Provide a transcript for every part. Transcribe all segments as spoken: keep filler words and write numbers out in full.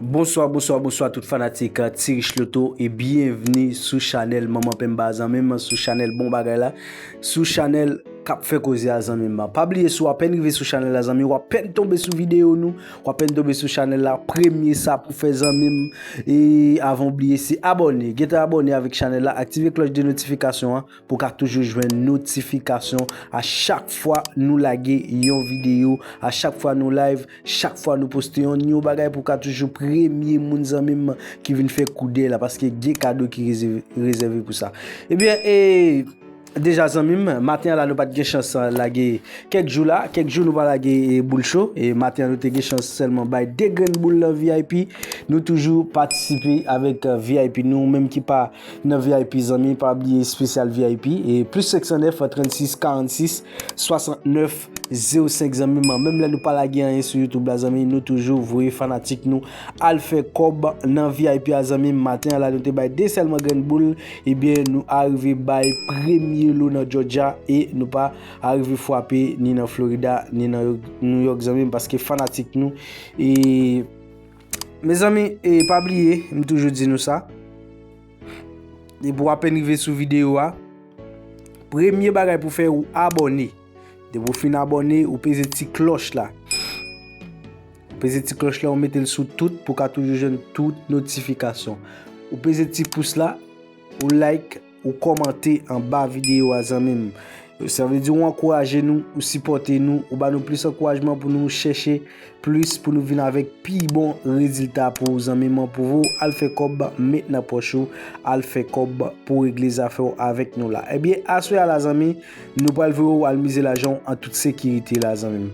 Bonswa, bonswa, bonswa tout fanatik Ti Rich Loto e byenvni sou chanèl Manman Penba a zanmi m, sou chanèl Bon Bagay la, sou chanèl k ap fè koze a zanmi m. Pa bliye si w apèn rive sou chanèl la zanmi, w apèn tonbe sou videyo nou, w apèn tonbe sou chanèl la, premye sa pou fè zanmi m, e avan w bliye se abòne, gentan abòne avèk chanèl la, aktive klòch de notifikasyon an, pou w ka toujou jwenn notifikasyon a chak fwa nou lage yon videyo, a chak fwa nou live, chak fwa nou poste yon nouvo bagay pou w ka toujou premye moun zanmi m ki vin fè kou dèyè la, paske gen kado ki rezève pou sa. Ebyen, e, deja zanmi m, maten an la nou pa t gen chans lage kèk jou la, kèk jou nou pa lage e, boul cho, e maten an nou te gen chans sèlman bay de grenn boul nan V I P, nou toujou patisipe avèk V I P nou, menm ki pa nan V I P zanmi, pa bliye espesyal V I P, e plis senk san nèf, trannsis, karannsis, swasantnèf, zewo senk zanmi m. Menm lè nou pa lage anyen sou YouTube la zanmi, nou toujou voye fanatik nou al fè kòb nan V I P a zanmi m. Maten an la nou te bay de sèlman grenn boul, ebyen nou arive bay premye lo nan Georgia e nou pa arive frape ni nan Florida ni nan New York zanmi m, paske fanatik nou e Mezanmi, e pa bliye, m toujou di nou sa. Depi w apèn rive sou videyo a, premye bagay pou fè ou abòne. Depi w fin abòne, ou peze ti klòch la. Ou peze ti klòch la, ou mete l sou tout pou w ka toujou jwenn tout notifikasyon. Ou peze ti pous la, ou like, ou kòmante anba videyo a zanmi m. Sa vle di ou ankouraje nou, ou sipòte nou, ou ba nou plis ankourajman pou nou chèche plis, pou nou vin avèk pi bon rezilta pou ou zanmi m. Pou ou al fè kòb, met nan pòch ou, al fè kòb pou regle zafè w avèk nou la. Ebyen, aswè a la zanmi, nou pral voye w al mize lajan w an tout sekirite la zanmi m.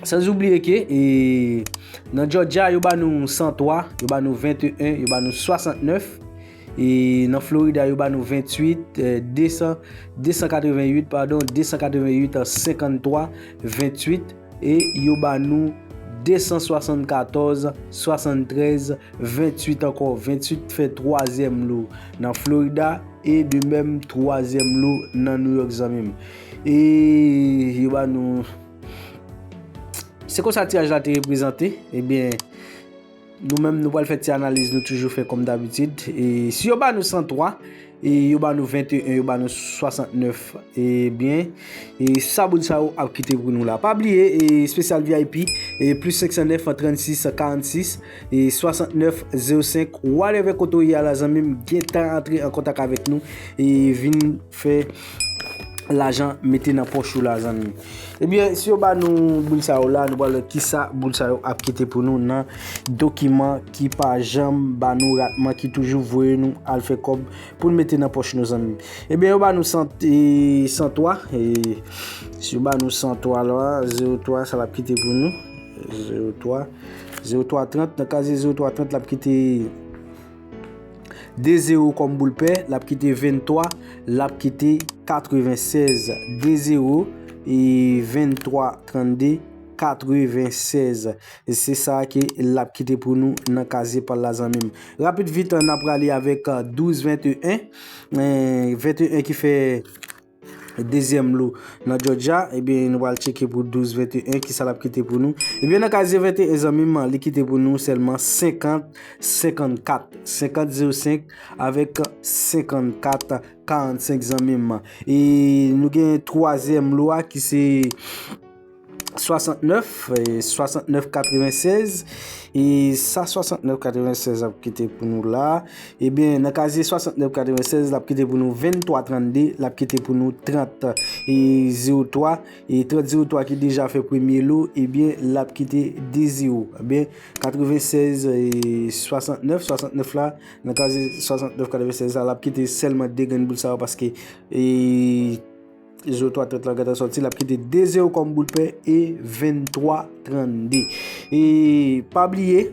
San oubliye ke e, nan Georgia, yo ba nou san twa, yo ba nou venteyen, yo ba nou swasantnèf. E nan Florida, yo ba nou ventuit, e, desan, desan katreventuit, padon, desan katreventuit, senkanntwa, ventuit. E yo ba nou desan swasannkatòz, swasanntrèz, ventuit ankò. Ventuit fè twazyèm lo nan Florida e de menm twazyèm lo nan New York zanmi m. E yo ba nou Se konsa tiraj la te reprezante. Ebyen, nou menm nou pral fè ti analiz nou toujou fè kòm dabitid. E si yo ba nou san twa, e yo ba nou venteyen, yo ba nou swasantnèf, ebyen, e sa boul sa yo ap kite pou nou la. Pa bliye, e espesyal V I P, e plis senk san nèf, trannsis, karannsis, e swasantnèf, zewo senk, whatever kote w ye a la zanmi m, gentan antre an kontak avèk nou, e vin fè lajan mete nan pòch ou la zanmi. Ebyen, si yo ba nou boul sa yo la, nou pral wè kisa boul sa yo ap kite pou nou nan dokiman ki pa janm ba nou ratman, ki toujou voye nou al fè kòb pou n mete nan pòch nou zanmi. Ebyen, yo ba nou san, e, san twa, e, si yo ba nou san twa la, zewo twa, sa l ap kite pou nou. Zewo twa, zewo twa trant, nan kazye zewo twa trant, l ap kite de zewo kòm boul pè, l ap kite venntwa, l ap kite katrevensèz. De zewo e venntwa trannde katrevensèz. Se sa ke l ap kite pou nou nan kazye pa l la zanmi m. Rapid vit, n ap prale avèk, e, douz venteyen. E, venteyen ki fè dezyèm lo nan Georgia, ebyen, nou pral tcheke pou douz venteyen, kisa l ap kite pou nou. Ebyen, nan kazye venteyen, zanmi m, li kite pou nou sèlman senkant senkannkat, senkant zewo senk avèk senkannkat karannsenk, zanmi m. E nou gen twazyèm lo a ki se swasantnèf, e, swasantnèf katrevensèz. E sa swasantnèf katrevensèz ap kite pou nou la. Ebyen, nan kazye swasantnèf katrevensèz, l ap kite pou nou venntwa trannde, l ap kite pou nou trant e zewo twa. E trant zewo twa ki deja fè premye lo, ebyen, l ap kite de zewo. Ebyen, katrevensèz e swasantnèf, swasantnèf la, nan kazye swasantnèf katrevensèz la, l ap kite sèlman de grenn boul sa yo paske, e, zewo twa trant la gentan sòti, l ap kite de zewo kòm boul pè e venntwa trannde. E pa bliye,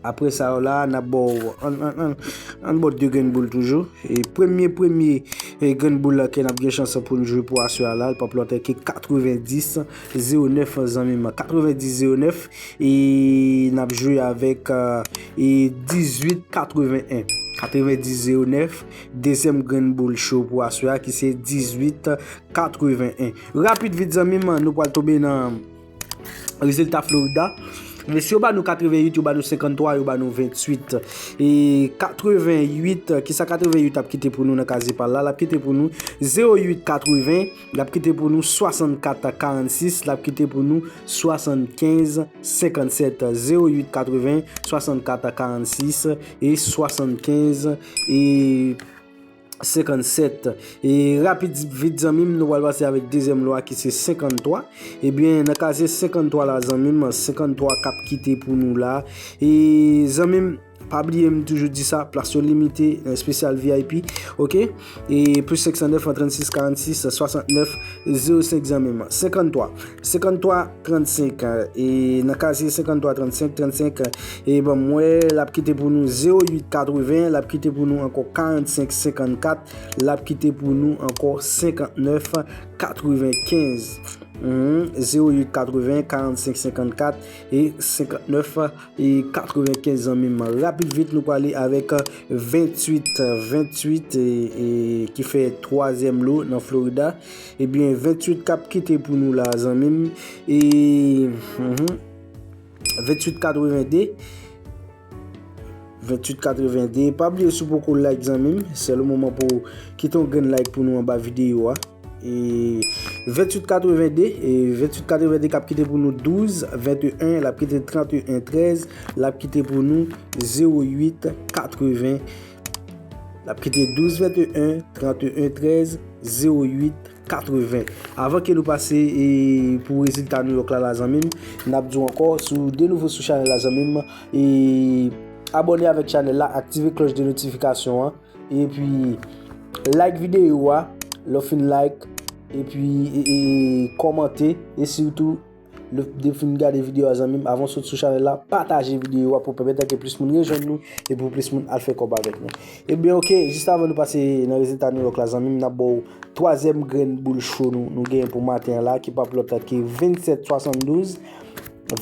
apre sa yo la, n ap ba w, ann, ann, ann, ann ba w de grenn boul toujou. E premye, premye, e grenn boul la ke n ap gen chans pou n jwe pou aswè a la, li p ap lòt ke katrevendis zewo nèf, zanmi m. Katrevendis zewo nèf, e n ap jwe avèk, e, e dizuit katreven en. Katrevendis zewo nèf, dezyèm grenn boul cho pou aswè a ki se dizuit katreven en. Rapid vit, zanmi m, nou pral tonbe nan rezilta Florida. Mesye, yo ba nou katreventuit, yo ba nou senkanntwa, yo ba nou ventuit. E katreventuit, kisa katreventuit ap kite pou nou nan kazye pa l la? L ap kite pou nou zewo uit katreven, l ap kite pou nou swasannkat karannsis, l ap kite pou nou swasannkenz senkannsèt. Zewo uit katreven, swasannkat karannsis e swasannkenz e senkannsèt. E rapid vit, zanmi m, nou pral pase avèk dezyèm lwa ki se senkanntwa. Ebyen, nan kazye senkanntwa la, zanmi m, senkanntwa k ap kite pou nou la. E zanmi m, pa bliye, m toujou di sa, plas yo limite nan espesyal V I P, oke? E plis senk san nèf, trannsis, karannsis, swasantnèf, zewo senk, zanmi m. Senkanntwa, senkanntwa trannsenk, e nan kazye senkanntwa trannsenk, trannsenk, e ban m wè, l ap kite pou nou zewo uit katreven, l ap kite pou nou ankò karannsenk senkannkat, l ap kite pou nou ankò senkantnèf katrevenkenz. Mhm, zewo uit katreven, karannsenk senkannkat e senkantnèf e katrevenkenz, zanmi m. Rapid vit, nou prale avèk ventuit, ventuit, e, e, ki fè twazyèm lo nan Florida. Ebyen, ventuit k ap kite pou nou la, zanmi m. E, mhm, ventuit katrevende. Ventuit katrevende. Pa bliye, si w poko like, zanmi m, se le moman pou w kite yon grenn like pou nou anba videyo a. E ventuit katrevende, e ventuit katrevende k ap kite pou nou douz venteyen, l ap kite tranteyen trèz, l ap kite pou nou zewo uit katreven. L ap kite douz venteyen, tranteyen trèz, zewo uit katreven. Avan ke nou pase, e, pou rezilta New York la, la, zanmi m, n ap di w ankò, si w de nouvo sou chanèl la, zanmi m, e, abòne avèk chanèl la, aktive klòch de notifikasyon an, epi like videyo a, lè w fin like, epi, e, e, kòmante, e sitou, lè w fin gade videyo a, zanmi m, avan w sot sou chanèl la, pataje videyo a pou pèmèt ke plis moun rejwenn nou e pou plis moun al fè kòb avèk nou. Ebyen, oke, jis avan nou pase nan rezilta New York la, zanmi m, n ap ba w twazyèm grenn boul cho nou, nou genyen pou maten an la, ki p ap lòt ke vennsèt swasanndouz,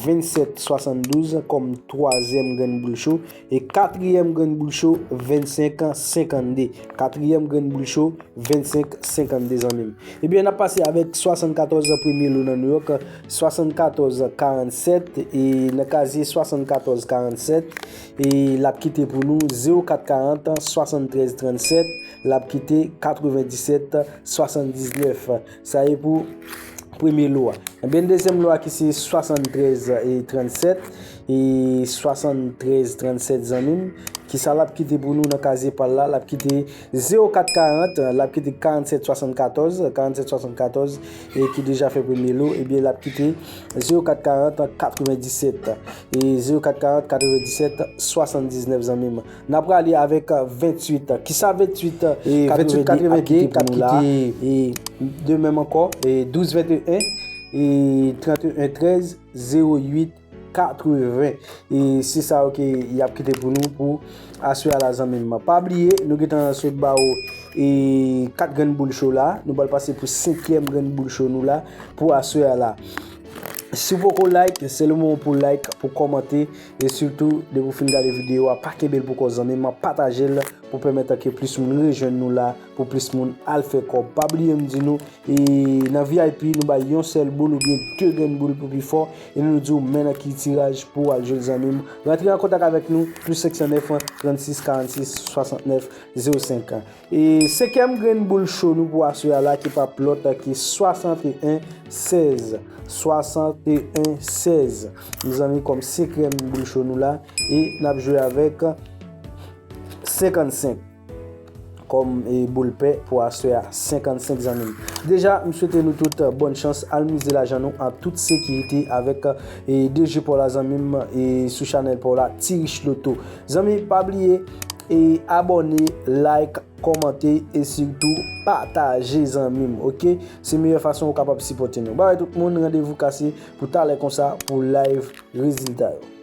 vennsèt swasanndouz kòm twazyèm grenn boul cho, e katriyèm grenn boul cho, vennsenk senkannde. Katriyèm grenn boul cho, vennsenk senkannde, zanmi m. Ebyen, n ap pase avèk swasannkatòz, premye lo nan New York, swasannkatòz karannsèt, e nan kazye swasannkatòz karannsèt, e l ap kite pou nou zewo kat karant, swasanntrèz trannsèt, l ap kite katrevendisèt swasanndiznèf. Sa e pou premye lo a. Ebyen, dezyèm lo a ki se swasantrèz e trannsèt, e swasantrèz trannsèt, zanmi m. Kisa l ap kite pou nou nan kazye pa l la? L ap kite zewo kat karant, l ap kite karannsèt swasannkatòz, karannsèt swasannkatòz, e ki deja fè premye lo, ebyen, l ap kite zewo kat karant, katrevendisèt, e zewo kat karant, katrevendisèt, swasanndiznèf, zanmi m. N ap prale avèk, euh, ventuit. Kisa ventuit, euh, e ventuit katrevende k ap kite pou nou la? E de menm ankò, e douz venteyen, e tranteyen trèz, zewo uit katreven. E se sa yo ke y ap kite pou nou pou aswè a la, zanmi m. Pa bliye, nou gentan sot ba w, e kat grenn boul cho la. Nou pral pase pou senkyèm grenn boul cho nou la pou aswè a la. Si w poko like, se le moman pou like, pou kòmante, e sitou, depi w fin gade videyo a, pa kenbe l pou kò w, zanmi m, pataje l pou pèmèt ke plis moun rejwenn nou la, pou plis moun al fè kòb. Pa bliye m di nou, e nan V I P, nou bay yon sèl boul oubyen de grenn boul pou pi fò, e nou di w men nan ki tiraj pou w al jwe, zanmi m. Rantre an kontak avèk nou, plis senk san nèf, trannsis, karannsis, swasantnèf, zewo senk. E senkyèm grenn boul cho nou pou aswè a la ki p ap lòt ke swasanteyen sèz. Swasanteyen sèz. Mezanmi, kòm senkyèm boul cho nou la, e n ap jwe avèk senkannsenk kòm, e, boul pè pou aswè a, senkannsenk, zanmi m. Deja, m swete nou tout, euh, bòn chans, al mize lajan nou an tout sekirite avèk, e, D J pa w la, zanmi m, e sou chanèl pa w la, Ti Rich Loto. Zanmi, pa bliye, e abòne, like, kòmante e sitou pataje, zanmi m, oke? Se meyè fason ou kapab sipòte nou. Babay tout moun, randevou kase pou talè konsa pou live rezilta yo.